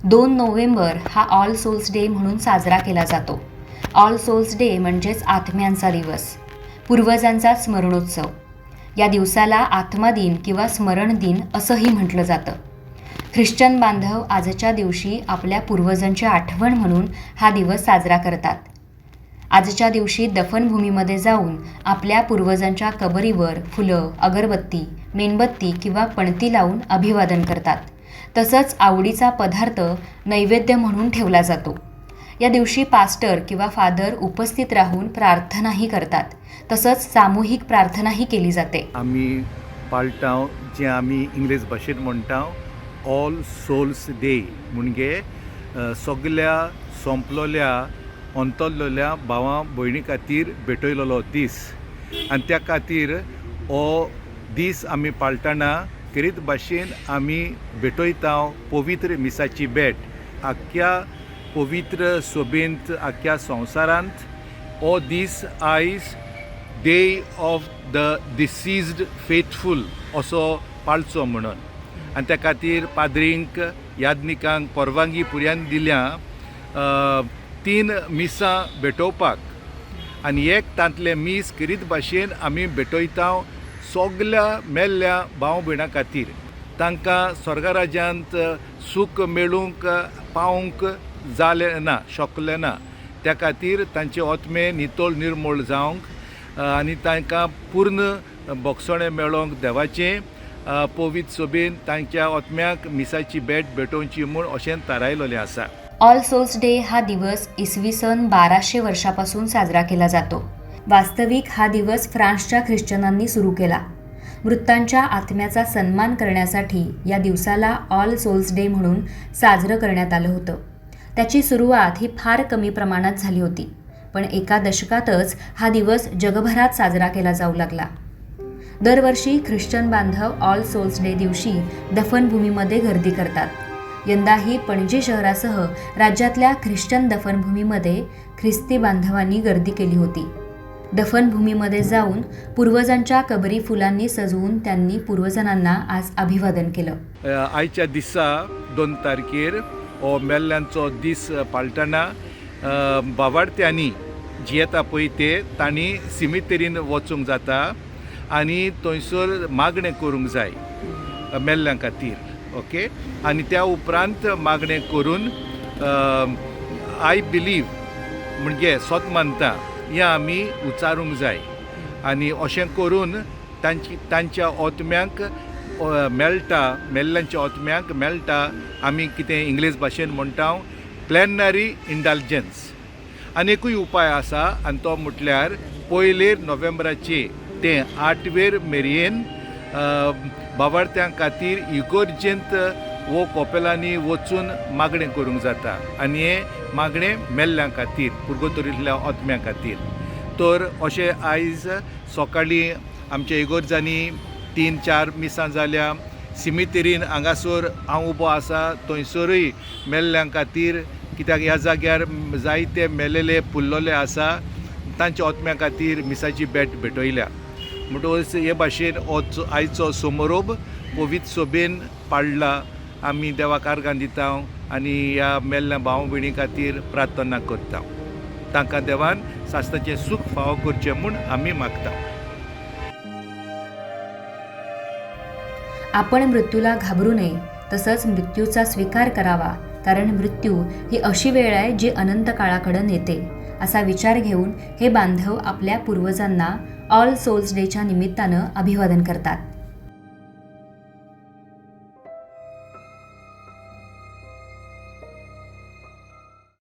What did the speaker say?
2 नोव्हेंबर हा all souls day म्हणून साजरा केला जातो. ऑल सोल्स डे म्हणजेच आत्म्यांचा दिवस, पूर्वजांचा स्मरणोत्सव. या दिवसाला आत्मा दिन किंवा स्मरण दिन असंही म्हटलं जातं. ख्रिश्चन बांधव आजच्या दिवशी आपल्या पूर्वजांची आठवण म्हणून हा दिवस साजरा करतात. आजच्या दिवशी दफनभूमीमध्ये जाऊन आपल्या पूर्वजांच्या कबरीवर फुलं, अगरबत्ती, मेणबत्ती किंवा पणती लावून अभिवादन करतात. तसंच आवडीचा पदार्थ नैवेद्य म्हणून ठेवला जातो. या दिवशी पास्टर किंवा फादर उपस्थित राहून प्रार्थनाही करतात. तसंच सामूहिक प्रार्थनाही केली जाते. आमी पाळटा जें आमी इंग्लीश भाशेन म्हणटा ऑल सोल्स डे, म्हणजे सगल्या सोंपलोल्या, अंतरलेल्या भावां भयणी खातीर भेटयलेलो दीस. आनी त्या खातीर हो दीस आमी पाळटना खेरीत भाशेन आमी भेटयता पवित्र मिसाची भेट. आख्ख्या पवित्र सभेंत, आख्ख्या संवसारांत हो दीस आयज Day of the Deceased Faithful असो पाळचो म्हणून. आनी त्या खातीर पाद्रींक, याज्ञिकांक परवानगी पुर्यान दिल्या तीन मिसां भेटोवपाक. आनी एक तांतलें मीस खेरीत भाशेन आमी भेटयता सगल्या मेल्ल्या भाव भयणां खातीर, तांकां स्वर्गराज्यांत सूख मेळूंक पावूंक जालें ना, शकलें ना. त्या खातीर तांचे आत्मे नितळ निर्मूळ जावंक आनी तांकां पूर्ण भोगसणें मेळोंक देवाचें पवित्र सभेन तांच्या आत्म्याक मिसाची भेट भेटोवची म्हूण अशें थारायलेलें आसा. ऑल सोल्स डे हा दिवस इसवी सन 1200 वर्षापासून साजरा केला जातो. वास्तविक हा दिवस फ्रान्सच्या ख्रिश्चनांनी सुरू केला. मृतांच्या आत्म्याचा सन्मान करण्यासाठी या दिवसाला ऑल सोल्स डे म्हणून साजरं करण्यात आलं होतं. त्याची सुरुवात ही फार कमी प्रमाणात झाली होती, पण एका दशकातच हा दिवस जगभरात साजरा केला जाऊ लागला. दरवर्षी ख्रिश्चन बांधव ऑल सोल्स डे दिवशी दफनभूमीमध्ये गर्दी करतात. यंदाही पणजी शहरासह राज्यातल्या ख्रिश्चन दफनभूमीमध्ये ख्रिस्ती बांधवांनी गर्दी केली होती. दफनभूमीमध्ये जाऊन पूर्वजांच्या कबरी फुलांनी सजवून त्यांनी पूर्वजांना आज अभिवादन केलं. आयच्या दिसा 2 तारखेर हो मेल्ल्यांचो दीस पाळटना बावाडत्यांनी जियेता पळय ते तांणी सिमितेरीन वचूंक जाता आनी थंयसर मागणें करूंक जाय मेल्ल्यां खातीर, ओके. आनी त्या उपरांत मागणें करून "I believe" म्हणजे "सोत मानता" हें आमी उच्चारूंक जाय. आनी अशें करून तांची तांच्या आत्म्यांक मेळटा, मेल्ल्यांच्या आत्म्यांक मेळटा, आमी कितें इंग्लीश भाशेन म्हणटा, प्लेनरी इंडल्जन्स. आनी एकूय उपाय आसा आनी तो म्हटल्यार पयलेर नोव्हेंबराचे ते आठवेर मेरेन बाबार्थ्यां खातीर इगोर्जेंत वो कोपेलांनी वचून मागणें करूंक जाता. आनी हें मागणें मेल्ल्यां खातीर, पुर्गोतोरींतल्या आत्म्यां खातीर. तर अशें आयज सकाळीं आमच्या इगोर्जांनी तीन चार मिसां जाल्या. सिमितेरीन हांगासर हांव उबो आसा थंयसरूय मेल्ल्यां खातीर, कित्याक ह्या जाग्यार जायते मेलेले पुरलोले आसा, तांच्या आत्म्या खातीर मिसाची भेट भेटयल्या. म्हणटकच हे भाशेन हो आयचो समारोप पवित्र सभेन पाडला. आमी देवाक आर्गां दिता आनी ह्या मेल्ल्या भाव भयणी खातीर प्रार्थना करता. तांकां देवान सास्ताचें सूख फावो करचें म्हूण आमी मागता. आपण मृत्यूला घाबरू नये, तसंच मृत्यूचा स्वीकार करावा, कारण मृत्यू ही अशी वेळ आहे जी अनंत काळाकडे नेते, असा विचार घेऊन हे बांधव आपल्या पूर्वजांना ऑल सोल्स डेच्या निमित्तानं अभिवादन करतात.